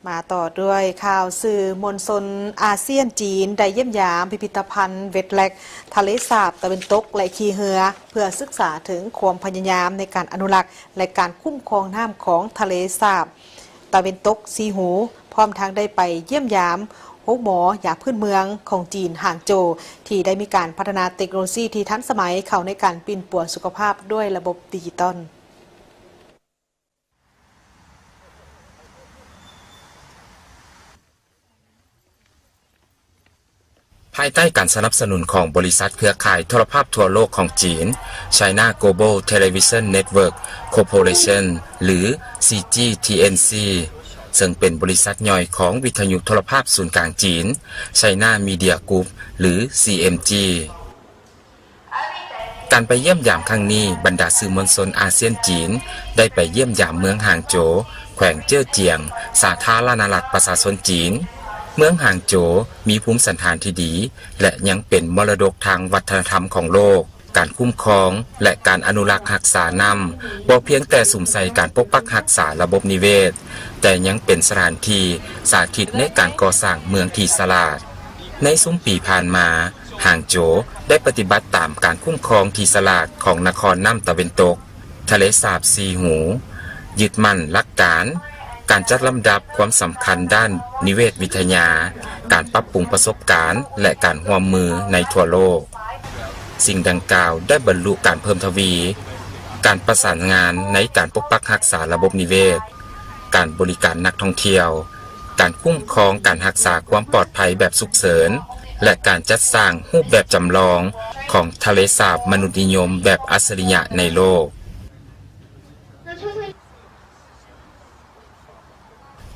ມາຕໍ່ດ້ວຍຂ່າວ. ສື່ມວນຊົນອາຊຽນ-ຈີນ ໄດ້ຢ້ຽມຢາມພິພິທະພັນເວັດແລັກທະເລສາບຕາເວັນຕົກ ແລະ ຂີ່ເຮືອ ເພື່ອສຶກສາເຖິງຄວາມພະຍາຍາມໃນການອະນຸລັກ ແລະ ການຄຸ້ມຄອງນ້ຳຂອງທະເລສາບຕາເວັນຕົກສີ່ຫູ, ພ້ອມທັງໄດ້ໄປຢ້ຽມຢາມໂຮງໝໍຢາພື້ນເມືອງຂອງຈີນ ຫາງໂຈວ ທີ່ໄດ້ມີການພັດທະນາເຕັກໂນໂລຊີທີ່ທັນສະໄໝເຂົ້າໃນການປິ່ນປົວສຸຂະພາບດ້ວຍລະບົບດິຈິຕອນ. ພາຍໃຕ້ການສະໜັບສະໜູນຂອງບໍລິສັດເຄືອຂ່າຍໂທລະພາບທົ່ວໂລກຂອງຈີນ China Global Television Network Corporation ຫຼື CGTNC ເຊິ່ງເປັນບໍລິສັດຍ່ອຍຂອງວິທະຍຸໂທລະພາບສູນກາງຈີນ China Media Group ຫຼື CMG. ການໄປຢ້ຽມຢາມຄັ້ງນີ້, ບັນດາສື່ມວນຊົນອາຊຽນ-ຈີນ ໄດ້ໄປຢ້ຽມຢາມເມືອງຫາງໂຈວ, ແຂວງເຈີ້ອຈຽງ, ສາທາລະນະລັດປະຊາຊົນຈີນ. ເມືອງຫາງໂຈວມີພູມສັນຖານທີ່ດີ ແລະ ຍັງເປັນມໍລະດົກທາງວັດທະນະທຳຂອງໂລກ. ການຄຸ້ມຄອງ ແລະ ການອະນຸລັກຮັກສານ້ຳ ບໍ່ພຽງແຕ່ສຸມໃສ່ການປົກປັກຮັກສາລະບົບນິເວດ, ແຕ່ຍັງເປັນສະຖານທີ່ສາທິດໃນການກໍ່ສ້າງເມືອງທີ່ສະຫຼາດ. ໃນຊຸມປີຜ່ານມາ, ຫາງໂຈວໄດ້ປະຕິບັດຕາມການຄຸ້ມຄອງທີ່ສະຫຼາດຂອງນະຄອນນ້ຳຕາເວັນຕົກ, ທະເລສາບສີ່ຫູ, ຍຶດໝັ້ນຫຼັກການການຈັດລຳດັບຄວາມສຳຄັນດ້ານນິເວດວິທະຍາ, ການປັບປຸງປະສົບການ ແລະ ການຮ່ວມມືໃນທົ່ວໂລກ. ສິ່ງດັ່ງກ່າວໄດ້ບັນລຸການເພີ່ມທະວີການປະສານງານໃນການປົກປັກຮັກສາລະບົບນິເວດ, ການບໍລິການນັກທ່ອງທ່ຽວ, ການຄຸ້ມຄອງການຮັກສາຄວາມປອດໄພແບບສຸກເສີນ ແລະ ການຈັດສ້າງຮູບແບບຈຳລອງຂອງທະເລສາບມະນຸດນິຍົມແບບອັດສະລິຍະໃນໂລກ.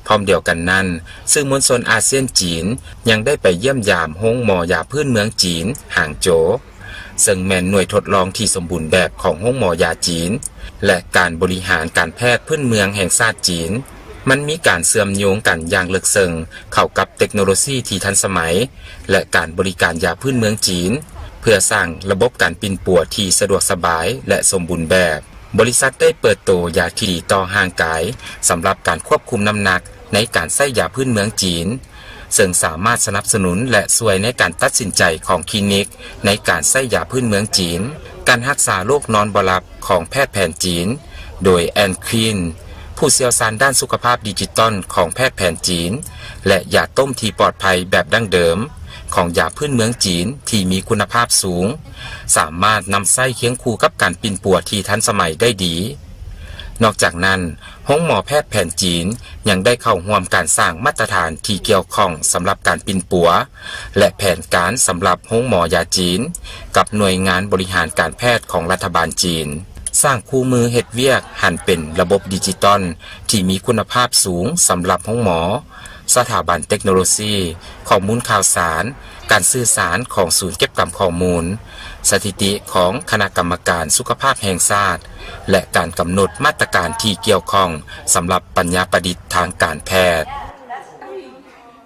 ພ້ອມດຽວກັນນັ້ນ, ສື່ມວນຊົນອາຊຽນ-ຈີນ ຍັງໄດ້ໄປຢ້ຽມຢາມໂຮງໝໍຢາພື້ນເມືອງຈີນ ຫາງໂຈວ, ເຊິ່ງແມ່ນໜ່ວຍທົດລອງທີ່ສົມບູນແບບຂອງໂຮງໝໍຢາຈີນ ແລະ ການບໍລິຫານການແພດພື້ນເມືອງແຫ່ງຊາດຈີນ. ມັນມີການເຊື່ອມໂຍງກັນຢ່າງເລິກເຊິ່ງເຂົ້າກັບເຕັກໂນໂລຊີທີ່ທັນສະໄໝ ແລະ ການບໍລິການຢາພື້ນເມືອງຈີນ ເພື່ອສ້າງລະບົບການປິ່ນປົວທີ່ສະດວກສະບາຍ ແລະ ສົມບູນແບບ. ບໍລິສັດໄດ້ເປີດໂຕຢາທີ່ດີຕໍ່ຮ່າງກາຍ ສຳລັບການຄວບຄຸມນ້ຳໜັກໃນການໃຊ້ຢາພື້ນເມືອງຈີນ, ເຊິ່ງສາມາດສະໜັບສະໜູນ ແລະ ຊ່ວຍໃນການຕັດສິນໃຈຂອງຄລີນິກໃນການໃຊ້ຢາພື້ນເມືອງຈີນ. ການຮັກສາໂລກນອນບໍ່ຫຼັບຂອງແພດແຜນຈີນ ໂດຍ ແອນ ຄວິນ ຜູ້ຊ່ຽວຊານດ້ານສຸຂະພາບດິຈິຕອນຂອງແພດແຜນຈີນ ແລະ ຢາຕົ້ມທີ່ປອດໄພແບບດັ້ງເດີມຂອງຢາພື້ນເມືອງຈີນທີ່ມີຄຸນນະພາບສູງ, ສາມາດນຳໃຊ້ຄຽງຄູ່ກັບການປິ່ນປົວທີ່ທັນສະໄໝໄດ້ດີ. ນອກຈາກນັ້ນ, ໂຮງໝໍແພດແຜນຈີນຍັງໄດ້ເຂົ້າຮ່ວມການສ້າງມາດຕະຖານທີ່ກ່ຽວຂ້ອງສຳລັບການປິ່ນປົວ ແລະ ແຜນການສຳລັບໂຮງໝໍຢາຈີນ ກັບໜ່ວຍງານບໍລິຫານການແພດຂອງລັດຖະບານຈີນ, ສ້າງຄູ່ມືເຮັດວຽກຫັນເປັນລະບົບດິຈິຕອນທີ່ມີຄຸນນະພາບສູງສຳລັບໂຮງໝໍ, ສະຖາບັນເຕັກໂນໂລຊີ, ຂໍ້ມູນຂ່າວສານ, ການສື່ສານຂອງສູນເກັບກຳຂໍ້ມູນ, ສະຖິຕິຂອງຄະນະກຳມະການສຸຂະພາບແຫ່ງຊາດ ແລະ ການກຳນົດມາດຕະການທີ່ກ່ຽວຂ້ອງສຳລັບປັນຍາປະດິດທາງການແພດ.